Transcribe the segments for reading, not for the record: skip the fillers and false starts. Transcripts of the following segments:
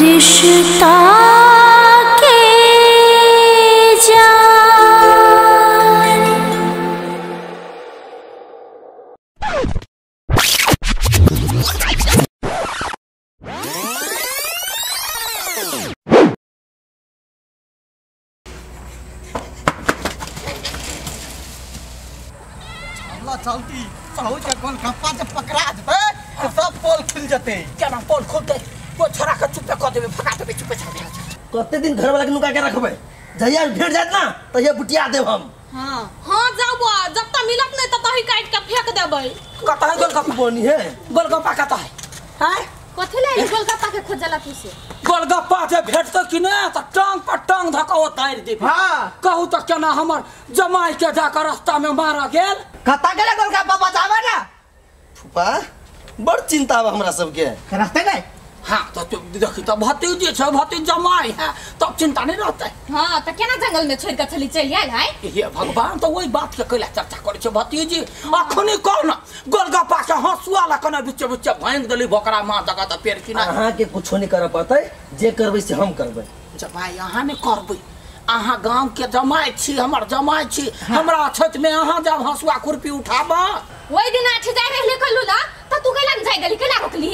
रिश्ता के जान। चलती चलो के गोलगप्पा जब पकड़ा देबे तो सब पोल खुल जते। केना पोल खुलते? वो छोरा के चुप क देबे, भगा देबे, चुप छा देबे। कते दिन घर वाला के नुका के रखबे? जहिया भेट जात ना तहिया बुटिया देब हम। हां हां जाओ बुआ, जब तक मिलत नहीं तब तही काट के फेंक देबे। कत है गोलगप्पा? बनी है गोलगप्पा कत है? हैं कथि ले गोलगप्पा के खोजला तू से? गोलगप्पा जे भेटतो कि ना त टांग पर टांग धक उतार देबे। हां कहू त केना हमर जमाई के जाकर रास्ता में मारा गेल। कता गेले गोलगप्पा बचावे ना फूफा, बड़ चिंता बा हमरा सबके। रास्ते नहीं? हां तो देखी त भतीजी छ, भतीज जमाई है तब चिंता नहीं रहते। हां त केना जंगल में छोड़ के चली चल आयल है? हे भगवान, तो वही बात के कैला चर्चा करे छ भतीजी। अखनी कहो ना गोलगप्पा के हंसुआ ला कने बीच बीच भांग देली बोकरा मां जगह त पेड़ की ना। अहाँ के कुछो नहीं करऽ पड़तै, जे करबै से हम करबै। जमाई अहाँ नहीं करबै, अहाँ गांव के जमाई छी, हमर जमाई छी। हमरा छत में अहाँ जब हंसुआ खुरपी उठाबा। ओइ दिन आठ जाय रहले कल्लू ना त तू कैला न जाय गेली, कैला रोकली?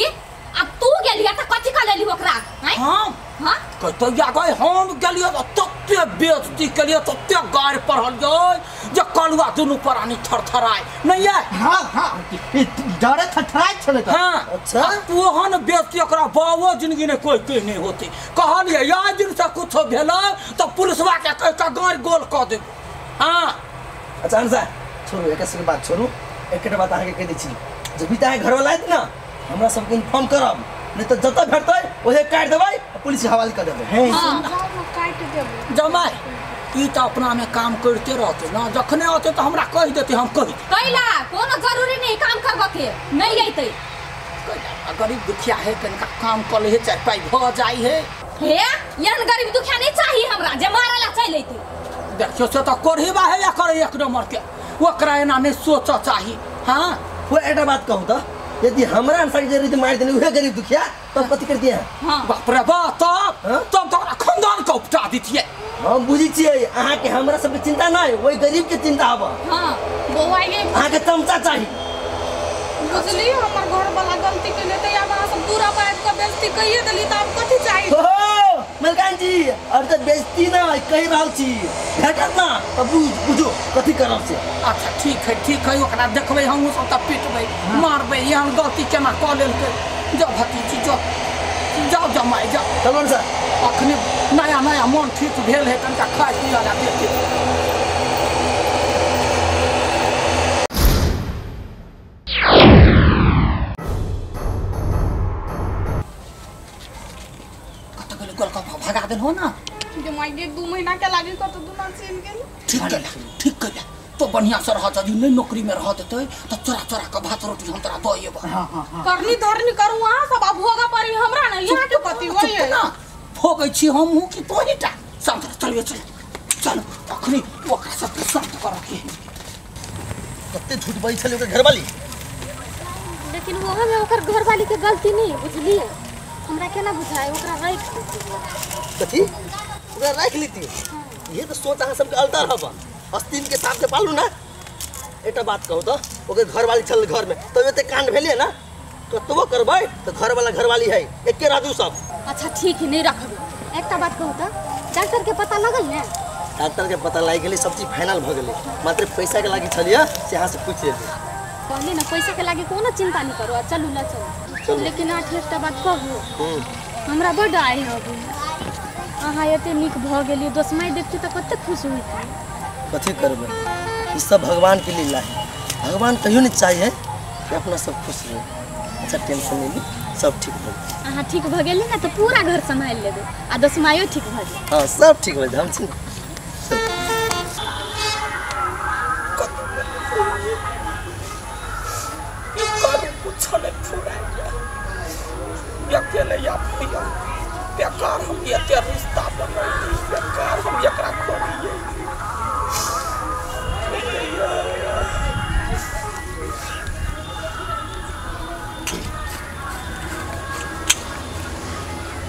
अब तू गेली त कथि क लेली ओकरा? हां हां कहतो या गई हम गेलियो त तते बेइज्जती केलियो, तते गारि पढ़ल गई जे कलुआ दुनू प्राणी थरथराय नहीं है। हां हां डरे थरथराय छले त। हां अच्छा तू ओहन बेइज्जती ओकरा बाबो जिंदगी ने कोई कोई नहीं होती। कहलिए या दिन से कुछ भेल त पुलिसवा के कह के गारि गोल क देब। हां अच्छा अंसा छोड़ू, एक से बात छोड़ू, एकटा बात अहाँ के कह दै छी, जब भी अहाँ घर वाला आयत ना हमरा सबके इन्फॉर्म करब, नहीं तो जतऽ भेटतै ओहे काटि देबै आ पुलिस के हवाले कर देबै। हां काटि देबै। जमाई ई त अपना में काम करते रहते ना, जखने आते त हमरा कहि देते, हम कहि देते। कैला कोनो जरूरी नहीं काम करबा के, नहीं अइतै। कैला गरीब दुखिया है कनका काम क ले है, चार पाई भ जाई है। हे यन गरीब दुखिया नहीं चाहिए हमरा जे मारला चल अइतै। देखियो से त कोढ़ीबा है या करे एक नंबर के, ओकरा एना नहीं सोच चाही। हां वो एकटा बात कहू त, यदि हमरा अनुसार जे रीति मारि देने उहे गरीब दुखिया तब कथि कर दिया? हां बाप रे बाप, तब तब तोरा खानदान के उपटा दितिए। हम बुझी छियै अहाँ के हमरा सबके चिंता नहीं, ओइ गरीब के चिंता हब। हां बौआ ये अहाँ के चमचा चाही। बुझली हमर घर वाला गलती केले त आब अहाँ सब दूरा पर आबि के बेइज्जती कहिए देली त आब कथि चाही? हो मलकान जी, और त बेइज्जती ना कहि रहल छी, भेटत ना त बुझू कथि करब से। अच्छा ठीक है ठीक है, ओकरा देखबै हमहूँ सब त पिटबै मारबै, एहन गलती केना कऽ लेलकै। जाउ भतीजी जाउ, जाउ जमाइ जाउ। चलू सर, अखनी नया नया मन ठीक भेल है, कनिका खाय पिअ ला देते। कतऽ गेलै गोलगप्पा? भगा देलहो ना जमाई के 2 महीना के लागी कत दुना चलि गेल। ठीक केला ठीक केला, तो बढ़िया से रहत, यदि नहीं नौकरी में रहत त चोरा चोरा के भात रोटी हम तोरा दऽ एबो। हां हां हां करनी धरनी करू अहाँ सब, अब भोगा पड़ी हमरा ना, यहाँ के कथि होय ना भोगै छी हमहूँ कि तोही टा। शांत रह, चलिए चल चल, अखनी ओकरा सबके शांत करऽ के। कते झूठ बजै छलै ओकर घरवाली। लेकिन ओहो में ओकर घरवाली के गलती नहीं बुझलिए, हमरा केना बुझाय ओकरा राखि कथि ओकरा राखि लेती। ये तो सोच अहाँ सबके अलता रहब, अस्तीन के साथ के पालू ना। एकटा बात कहू त ओकर घरवाली छल घर में तब एते कांड भेलै ना, कतबो करबै त घरवाला घरवाली है, एके राजू सब। अच्छा ठीक है नहीं रखबै। एकटा बात कहू त डॉक्टर के पता लगल ने? डॉक्टर के पता लागि गेलै, सब चीज फाइनल भ गेलै, मात्र पैसा के लागि छलियै से अहाँ से पूछि लेलियै। कहली ना पैसा के लागि कोनो चिंता नहीं करू, चलू ला चलू। लेकिन आठ एकटा बात कहू, हमरा बड आइ हबू, अहाँ एते नीक भ गेलियै, दोसमाइ देखती त कते खुश होइती। कथी करबै, ई सब भगवान के लीला है, भगवान कहियो नहीं चाहिए कि अपना सब खुश रहे। अच्छा टेंशन नहीं ली, सब ठीक हो। अहाँ ठीक भ गेली ना त पूरा घर सम्हालि लेबै आ दोसमाइयो ठीक भ गेल। हां सब ठीक हो, हम छी ना। अकेले या बेकार हम एते रिश्ता बनैली, बेकार हम एकरा खोलिए।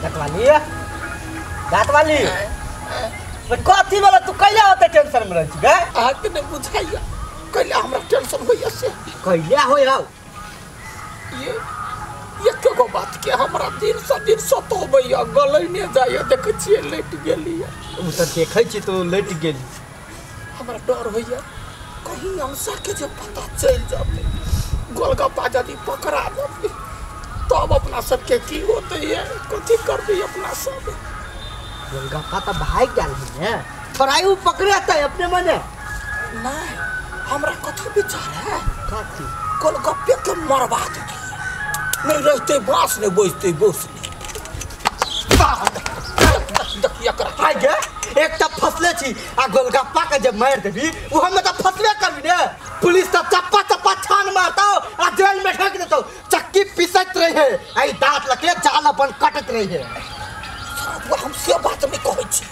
देखलिए दांत वाली कथी वाला तू कैला होते टेंशन में रहै छी गे? अहाँ के नहीं बुझाइया कैला हमरा टेंशन होइया से कैला होय हौ? ये एको गो बात के हमरा दिन से दिन सतोबैया गलैने जाइया। देखै छियै लेट गेलियै। उ त देखै छी तो लेट गेली। हमरा डर होइया कहीं अंशा के जे पता चलि जेतै, गोलगप्पा यदि पकड़ा जेतै तब अपना सबके की होतै ये, कथी करबै अपना सब? गोलगप्पा त भागि गेल है ने, थोड़ा उ पकड़ेतै अपने मने। नहीं हमरा कथी विचार है? कथी? गोलगप्पे के मरवा देतै, नहीं रहते बाँस नहीं बजते बोस नहीं। देखिए गे एक त फसले छी आ गोलगप्पा के जब मार देबी उ हम त फसबे करबी ने। पुलिस त चप्पा चप्पा छान मारतौ आ जेल में ठोक देतौ। चक्की पिसैत रहे आ ई दांत लके जाल अपन कटैत रहे। हम से बात नहीं कहै छी।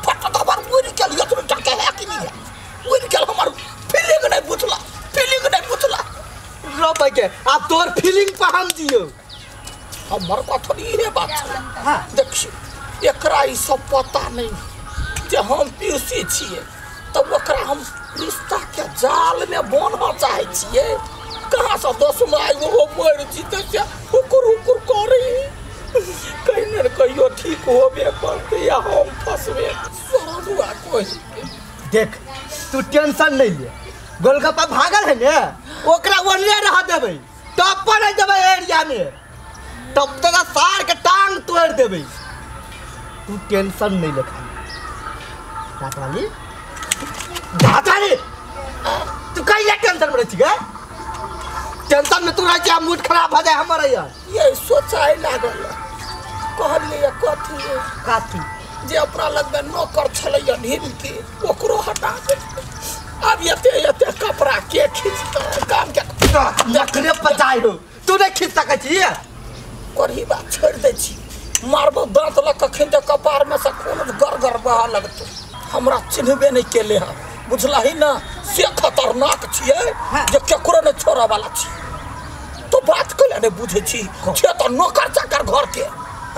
फटत हमर उड़ि गेल यत्र जाके है कि नहीं उड़ि गेल। हमर फीलिंग नहीं बुझला, फीलिंग नहीं बुझला रो के। आब तोर फीलिंग पर हम जियो। हमर कथनी इहे बात छलै। हां देखियौ एकरा ई सब पता नहीं जे हम पीयूसी छियै तब ओकरा हम रिश्ता के जाल में बान्हऽ चाहै छियै। कहाँ से दोसमाय ओहो मरि जीतै से हुकुर हुकुर करी। कहीं ने कहियो ठीक होबे करतै या हम फसबे। सरदुआ कोई देख तू टेंशन नहीं ले। गोलगप्पा भागल है ने ओकरा ओने रह देबै, टप पर नहीं देबै एरिया में, तब तोरा सार के टांग तोड़ देबै। तू टेंशन नहीं ले खाली। दांत वाली, दांत वाली तू कैला टेंशन में रहै छी गे? टेंशन में तू रहै छी आ मूड खराब भ जाय हमर। यार ये सोचाय लागल कहलियै कथी कथी जे अपना लगमे नौकर छलैया ढिमकी ओकरो हटा देलकै। अब एते एते कपड़ा के खींचतै? काम के नखरे पचाय हो तू नहीं खींच सकै छी। करही बात छोड़ि दै छी। मारबो दाँत लऽ कऽ खींच कपार में से खून गर गर बहऽ लगतै। हमरा चिन्हबे नहीं केले हँ बुझलही ना, से खतरनाक छियै जे केकरो नहीं छोड़ऽ वाला छी। तो बात कैला नहीं बुझै छी? छे तऽ नौकर चाकर घर के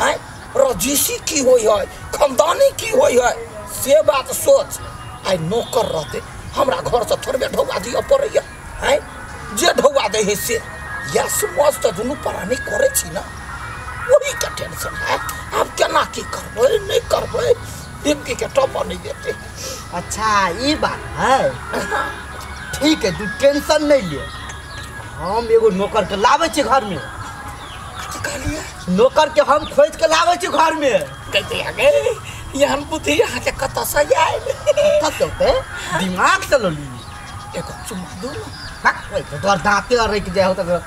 आँय, रजीसी की होइ है, खानदानी की होइ है, से बात सोच। आइ नौकर रहतै हमरा घर से थोड़बे ढौआ दिअ पड़ैया आँय, जे ढौआ दै है से यस मस्त दुनू प्राणी करै छी ना, वही के टेंशन है। आब केना की करबै नहीं करबै, डिमकी के टप नहीं देते। अच्छा ये बात है, ठीक है तू टेंशन नहीं ले। हम एगो नौकर के लाबै छी घर में। कथी कहलियै? नौकर के हम खोज के लाबै छी घर में। कहते आगे एहन बुद्धि अहाँ के कतऽ से आयल? कतऽ से? दिमाग से लली। एगो चुम्मा दू ना। तोहर दाँते रकि जाय हो त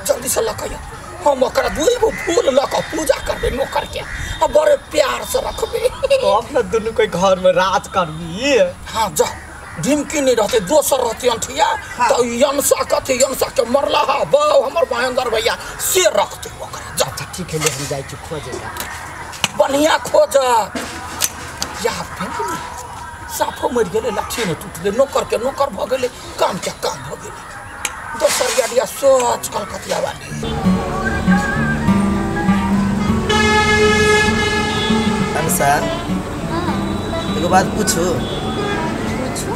जल्दी से लऽ कऽ हम ओकरा दुई गो फूल लऽ कऽ पूजा करबै नौकर के आ बड़े प्यार से रखबै। तब ने दुनू कोई घर में राज करबी। हाँ जा ढिमकी नहीं रहते दोसर रहते अंठिया। हाँ। तो यंसा कथी यंसा के मरला हा बाउ हमर महेंद्र भैया से रखते ओकरा। जा अच्छा ठीक है ले हम जाइ छी खोजे। बढ़िया खोज या फेर साफो मरि गेलै, लक्षी नहि टूटलै, नौकर के नौकर भऽ गेलै, काम के काम भऽ गेलै। दोसर गाड़िया सोच कलकतिया वाली। अंशा एगो बात पूछू? पूछू।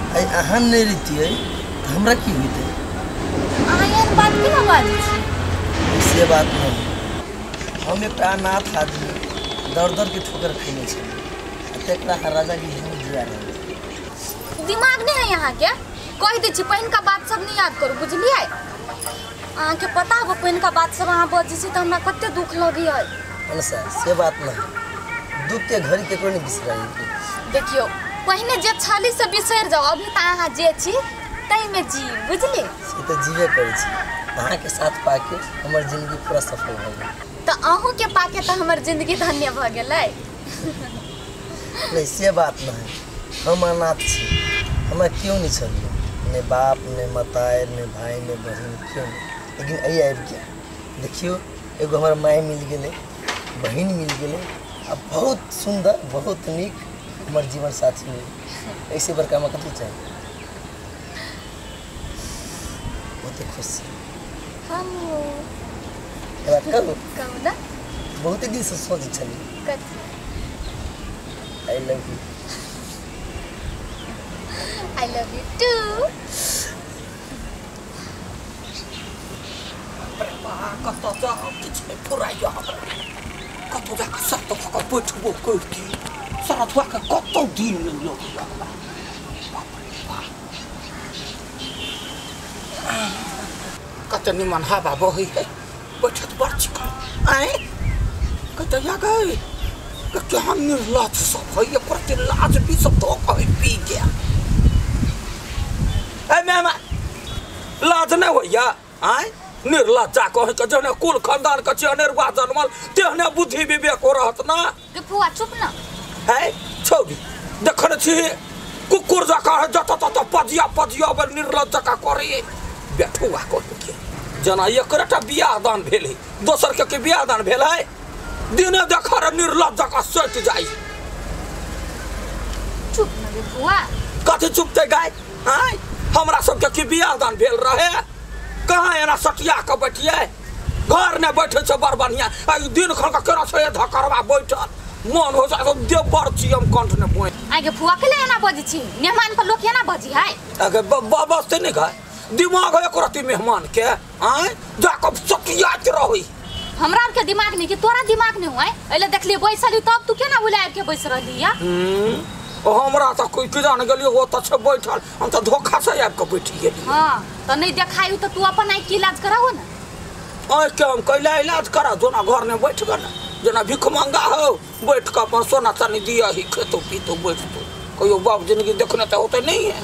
अरे अहाँ नहीं रहितियै तऽ हमरा की होइतै? अहाँ एहन बात केना बाजै छी? से बात नहीं, हम एकटा अनाथ आदमी दर दर के ठोकर खैने छी, तेकरा राजा की हम जिया रहल छी। दिमाग नहीं है अहाँ के? कहि दै छी पहिनका बात सब नहीं याद करू बुझलियै? अहाँके पता हो पहिनका बात सब अहाँ बजै छी तऽ हमरा कते दुख लगैया। अंशा से बात नहीं, दुख के घड़ी केकरो नहीं बिसराइ। देखियौ पहिने जे छली से बिसरि जाउ, अभी तऽ अहाँ जे छी ताहिमे जी बुझलियै? से तऽ जीवे करै छी, अहाँके साथ पाके हमर जिंदगी पूरा सफल भऽ गेल। तऽ अहूँके पाके तऽ हमर जिंदगी धन्य भऽ गेलै। नहीं से बात नहीं, हम अनाथ छी, हमरा केओ नहीं छलियै, नहि बाप नहि मतारि नहि भाय नहि बहिन केओ नहीं। लेकिन एहि आबिके देखियौ एगो हमर माय मिल गेलै, बहिन मिल गेलै आ बहुत सुंदर बहुत नीक हमर जीवन साथी मिल। ऐसे बड़का हमरा कथी चाही? बहुते खुश छी हम। बात कहू? कहू ना। बहुते दिनसँ सोचै छलियै कथी? I love you. I love you too. कतऽ जाउ किछु नहि फुराइया हमरा कतौ जाकऽ सत्त भऽ कऽ बैठबो करिती सरधुआके कतौ दिन नहि लगैया हमरा। बाप रे बाप कते निमन हवा बहै है बैठत बड़ चिकन आँय कतऽ या गई केहन निर्लज सब है एकर ते लाज भी सब धो कऽ पी गेल। ए मेहमान लाज नहि होइया आँय निर्लज्जा कहे के जहने कुल खानदान के अनेरुआ जनमल तेहने बुद्धि विवेक हो रहत ना। गे फुआ चुप ना। है छौड़ी देखने छी कुकुर जकाँ है जतऽ ततऽ पजिया पजिया बड़ निर्लज्ज जकाँ करे बेठुआ कहे के जेना एकरेटा बियाह दान भेल है दोसर के बियाह दान भेल है दिने देख रे निर्लज्ज जकाँ सटि जाइ। चुप ना गे फुआ। कथी चुपते गाय आँय हमरा सबके की बियाह दान भेल रहे कहाँ एना सटिया के बैठिए घर ने बैठे छै बड़ बढ़िया आ दिन खन के केना छै धकरवा बैठल मन हो जाय देव बड़ छी हम कंठ ने बोए। आगे फुआ के ले एना बजै छी मेहमान पर लोक एना बजी है। आगे बसते नहीं गाय दिमाग है एको रत्ती मेहमान के आँय जाके सटियाइत रहै। हमरा आर के दिमाग नहीं कि तोरा दिमाग नहीं हुआ एले देखलिए बैसली तब तू केना बुला आबि के बैस रहली या। हमरा तऽ कोई की जान गेलियै ओ तऽ छै बैठल हम तऽ धोखा से आबि कऽ बैठ गेलियै। हां तऽ नहीं देखायु तऽ तू अपन आँखि के इलाज कराहो ना। आँखि के हम कैला इलाज करा जोना घर ने बैठ गऽ ना जेना भिख मंगा हो बैठ कऽ अपन सोना चानी दिया ही खेतो पीतो बैठतो कहियो बाप जिंदगी देखने तऽ होते नहीं है।